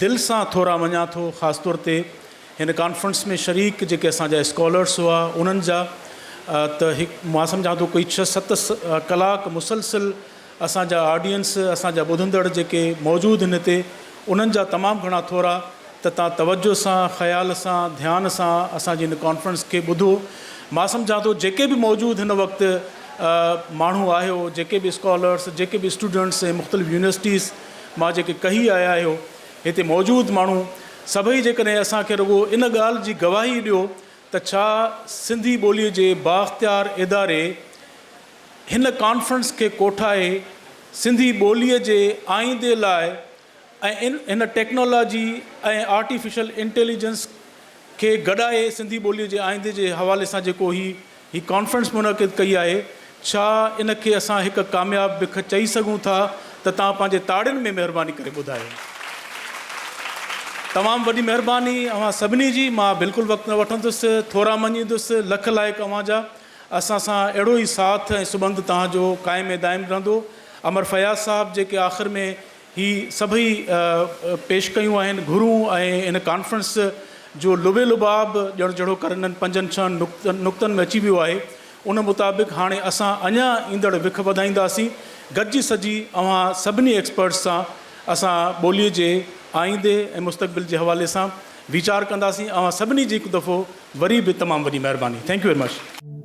دل سان ٿورا مڃان ٿو خاص طور تي هن ڪانفرنس ۾ شريڪ جيڪي اسان جا اسڪالرس هئا انهن جا ته هڪ مان سمجهان ٿو ڪوئي ڇهه ست ڪلاڪ مسلسل اسان جا آڊينس اسان جا ٻڌندڙ جيڪي موجود هن هتي انهن جا تمام گهڻا ٿورا ته تان توجه سان خيال سان ڌيان سان اسان جي هن ڪانفرنس کي ٻڌو. مان سمجهان ٿو جيڪي به موجود هن وقت ماڻهو آهيو جيڪي به اسڪالرس جيڪي به اسٽوڊنٽس ۽ مختلف يونيورسٽيز مان جيڪي ڪهي آيا آهيو هتي موجود ماڻهو سڀئي جيڪڏهن اسان کي رڳو ان ڳالهه جي گواهي ڏيو ته ڇا سنڌي ٻولي جي بااختيار اداري هن ڪانفرنس کي ڪوٺائي سنڌي ٻوليء جي آئيندي لاء ۽ هن ٽيڪنالاجي ۽ آرٽيفيشل انٽيليجنس کي گڏائي سنڌي ٻوليء جي آئيندي جي حوالي سان جيڪو هي هي ڪانفرنس منعقد ڪئي آهي ڇا ان کي اسان هڪ ڪامياب وک چئي سگهون ٿا ته توهان پنهنجي تاڙين ۾ مهرباني ڪري ٻڌايو. تمام وڏي مهرباني اوهان سڀني جي مان بلڪل وقت نه وٺندس ٿورا مڃيندس لک لائق اوهان جا. اسان سان اهڙو ئي ساٿ ۽ سٻنڌ توهان جو قائم ۽ دائم رهندو. امر فياض صاحب جيڪي آخر ۾ هي سڀئي پيش ڪيون آهن گهرون ۽ هن ڪانفرنس جو لب لباب ڄڻ جهڙوڪر انهن پنجن ڇهن نقطن ۾ اچي ويو آهي ان مطابق هاڻي اسان اڃا ايندڙ وک وڌائينداسين گڏجي سجي اوهان سڀني ايڪسپرٽس سان اسان ٻولي جي آئيندي ۽ مستقبل جي حوالي سان ويچار ڪنداسين اوهان سڀني جي هڪ دفعو وري به تمام وڏي مهرباني thank you very much.